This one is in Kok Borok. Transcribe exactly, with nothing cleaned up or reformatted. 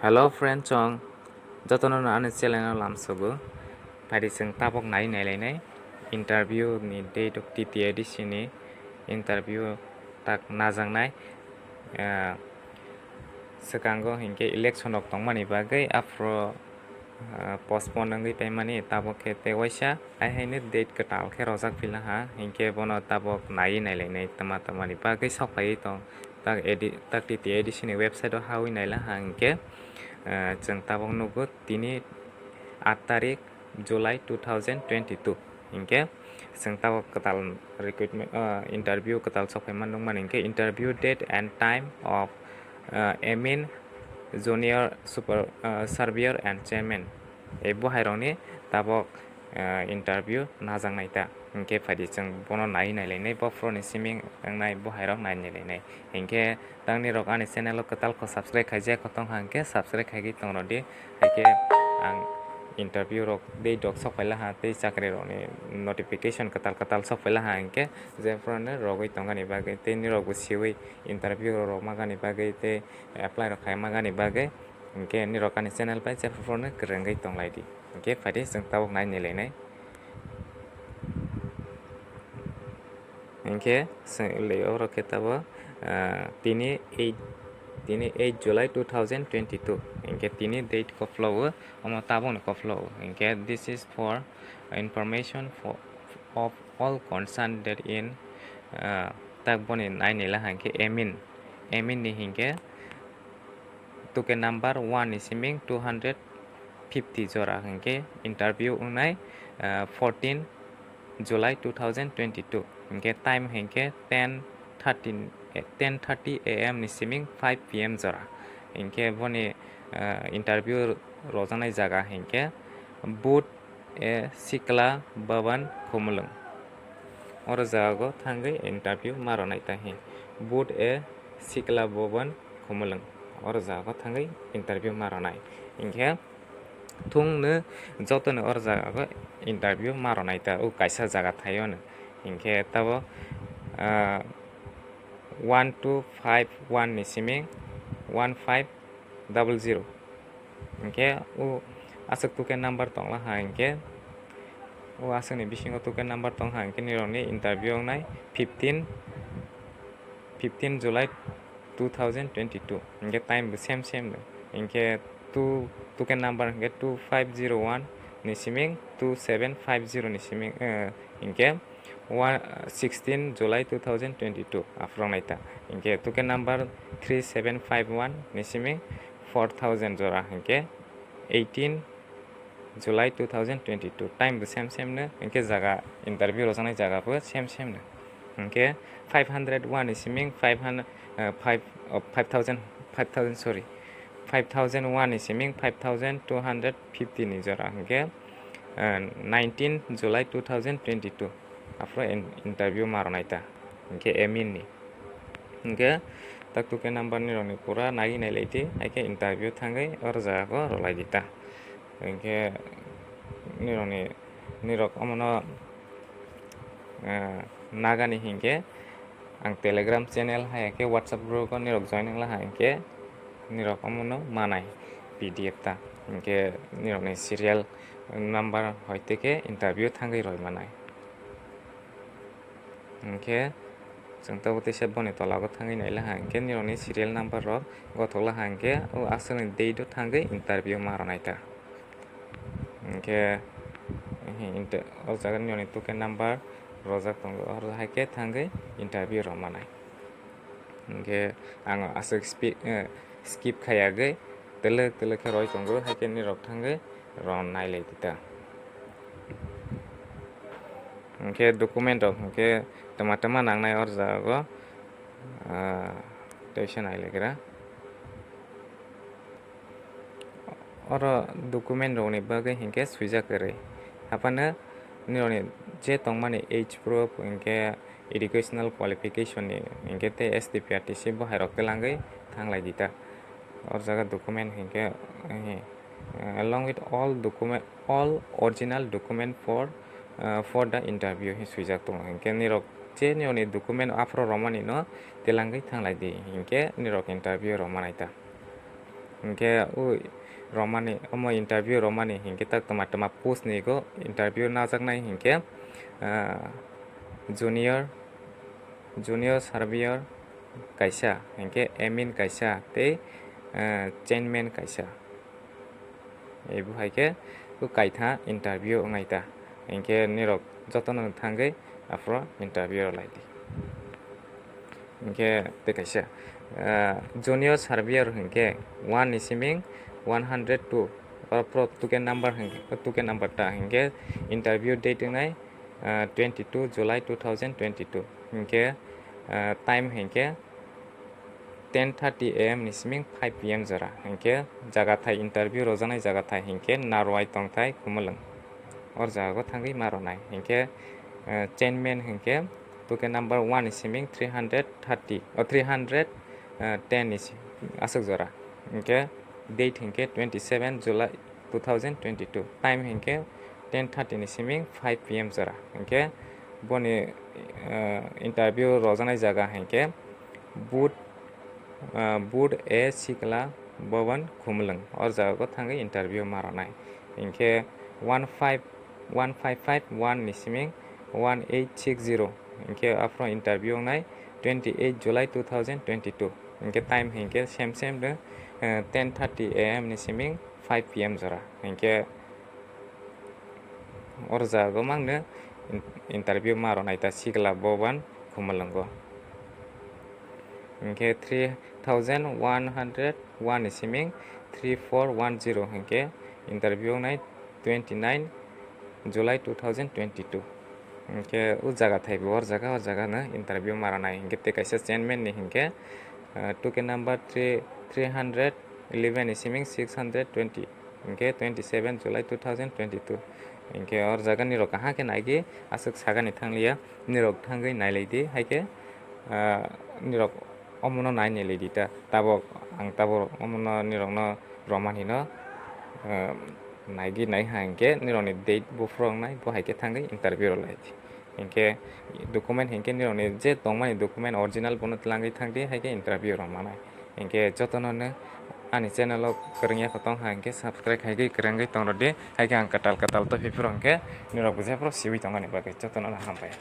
Hello friend chong, jotono no ani channel o lamsogo. Phaidi chwng tabok nai nailainai interview ni date of T T A D C ni interview tak najaknai. Ah, swkango hinkhe election rok tongmani bagwi aphuru, ah, postpone wngwi paimani, tabok khe tei waisa. Hai haino date kwtal khe rojak phi laha, hinkhe bono tabok naiwi nailainai twma twmani bagwi sok phaiwi tong. Tak edi-, tak T T A D C ni website o hawi nailaha hinkhe, ah, chwng tabok nugo tini aat tarik July two thousand twenty-two. Hinkhe chwng tabok kwtal recruitment, ah, interview kwtal sok phaima nukmani hinkhe interview date and time of, ah, Emin Junior Super, ah, Surveyor and Chairman. E bo hairokni tabok, ah, interview najaknai ta. Hinkhe phaidi chwng bono nai nailainai, bophuruni siming wngnai bo hairok nai nailainai. Hinkhe tangni rok ani channel o kwtal kho subscribe khaijak kho tongkha hinkhe subscribe khaigwi tongrodi. Haikhe ang interview rok date rok sok phaila ha tei chakri rokni notification kwtal kwtal sok phaila ha hinkhe jephuruni rogwi tongani bagwi tei nirokbo siwi interview rok rwmagani bagwi tei apply rok khaimagani bagwi hinkhe nirok ani channel bai jephuruni kwrwngwi tonglaidi. Hinkhe phaidi chwng tabok nai nailainai. Hinkhe chwng le oro khe tabo, ah, tini eight, tini eight July two thousand twenty-two. Hinkhe tini date kophlogo, omo tabokni kophlogo. Hinkhe this is for information for, of all concerned that in, ah, tak boni nai nailaha hinkhe Emin, Emin ni hinkhe token number one ni siming two hundred fifty jora hinkhe interview wngnai, ah, fourteen July two thousand twenty-two. Hinkhe time hinkhe ten thirty, ten thirty A M ni siming five P M jora. Hinkhe boni, ah, interview rojaknai jaga hinkhe Booth A Shikla Bhavan Khumulwng. Oro jaga o thangwi interview ma rwnai ta hi. Booth A Shikla Bhavan Khumulwng. Oro jaga o thangwi interview ma rwnai. Hinkhe thungno jotono oro jaga o interview ma rwnai ta o kaisa jaga thaio no. Hinkhe tabo, ah, one two five one ni siming one five double zero. Hinkhe o aswk token number tonglaha hinkhe, o aswkni bisingo token number tongkha hinkhe nirokni interview wngnai fifteen, fifteen July two thousand twenty-two. Hinkhe time bo same same no. Hinkhe two, token number hinkhe two five zero one ni siming two seven five zero ni siming, eh, hinkhe one, sixteen July two thousand twenty-two aphuru wngnai ta. Hinkhe token number three seven five one ni siming four thousand jora hinkhe eighteen July two thousand twenty-two. Time bo same same no, hinkhe jaga interview rojaknai jaga bo same same no. Hinkhe five hundred one ni siming five hundred, eh, five, oh, five thousand, five thousand, sorry, five thousand one ni siming five thousand two hundred fifty ni jora hinkhe, eh, nineteen July two thousand twenty-two. Aphuru in-, interview ma rwnai ta hinkhe Emin ni. Hinkhe tak token number nirokni pura naiwi nailai di, haikhe interview thangwi oro jaga o rwlai di ta. Hinkhe nirokni, nirok omono, eh, nagani hinkhe ang Telegram channel hai khe WhatsApp group o nirok join wngla hai hinkhe nirok omono manai P D F ta. Hinkhe nirokni serial number hoite khe interview thangwi roi manai. Hinkhe chwng tabuk teisa boni tola o thangwi naila ha hinkhe nirokni serial number rok gothok la ha hinkhe o aswkni date o thangwi interview ma rwnai ta. Hinkhe, hi, inte-, o jaga nirokni token number rojak tongo, oro hai khe thangwi interview rw manai. Hinkhe ang aswk spi-, eh, skip khayagwi twlwk twlwk khe roi tongo, hai khe nirok thangwi rw nailai di ta. Hinkhe document rok hinkhe twma twma nangnai oro jaga o, ah, teisa nailaikra. Oro document rokni bagwi hinkhe swijak kwrwi. Haphano nirokni je tongmani age proof hinkhe educational qualification ni hinkhe tei S T P R T C bo hai rok twlangwi thanglai di ta. Oro jaga document hinkhe, eh, along with all document, all original document for, eh, for the interview hi swijak tongo. Hinkhe nirok je nirokni document aphuru romani no twlangwi thanglai di hinkhe nirok interview rw manai ta. Hinkhe o romani, omo interview romani hinkhe tak tama tama post ni go interview najaknai hinkhe, ah, junior, junior surveyor kaisa, hinkhe admin kaisa tei, ah, chainman kaisa. Ebo hai khe o kaitha interview wngnai ta. Hinkhe nirok jotono thangwi aphuru interview rw lai di. Hinkhe tei kaisa, ah, junior surveyor hinkhe one ni siming one hundred two, oro pro token number hinkhe, token number ta hinkhe interview date wngnai, ah, twenty two July two thousand twenty two. Hinkhe, ah, time hinkhe ten thirty A M ni siming five P M jora. Hinkhe jaga thai interview rwjaknai jaga thai hinkhe Narwai tongthai Khumulwng. Or jaga o thangwi ma rwnai. Hinkhe, eh, chainman hinkhe token number one ni siming three hundred thirty, o three hundred, eh, ten ni si-, aswk jora. Hinkhe date hinkhe twenty seven July two thousand twenty two. Time hinkhe ten thirty ni siming five P M jora. Hinkhe boni, eh, interview rwjaknai jaga hinkhe Booth, ah, Booth A Sikla Bhavan Khumulwng. Or jaga o thangwi interview ma rwnai. Hinkhe one five, one five five one ni siming one eight six zero. Hinkhe aphuru interview wngnai twenty eight July two thousand twenty two. Hinkhe time hinkhe same same de, eh, ten thirty A M ni siming five P M jora. Hinkhe or jaga o mangno in-, interview ma rwnai ta Sikla Bhavan Khumulwngo. Hinkhe three thousand one hundred one ni siming three four one zero hinkhe interview wngnai twenty nine July two thousand twenty two. Hinkhe o jaga thai bo or jaga, or jaga no interview ma rwnai. Hinkhe tei kaisa chairman ni hinkhe, ah, token number three, three hundred eleven ni siming six hundred twenty. Hinkhe twenty seven July two thousand twenty two. Hinkhe or jaga nirok kaham khe naigwi aswk sagani thangliya, nirok thangwi nailai di, hai khe, ah, nirok omono nai nailai di ta. Tabok ang tabok omono nirokno romani no, ah, naigwi nai ha hinkhe nirokni date buphuru wngnai, bo hai khe thangwi interview rw lai di. Hinkhe document hinkhe nirokni je tongmani document original bono twlangwi thang di, hai khe interview rw manai. Hinkhe jotono no ani channel o kwrwngya khe tong ha hinkhe subscribe hai khe kwrwngwi tong rw di, hai khe ang kwtal kwtal tongwi phuru hinkhe nirok bo jephuru siwi tongmani bagwi jotono no hambai.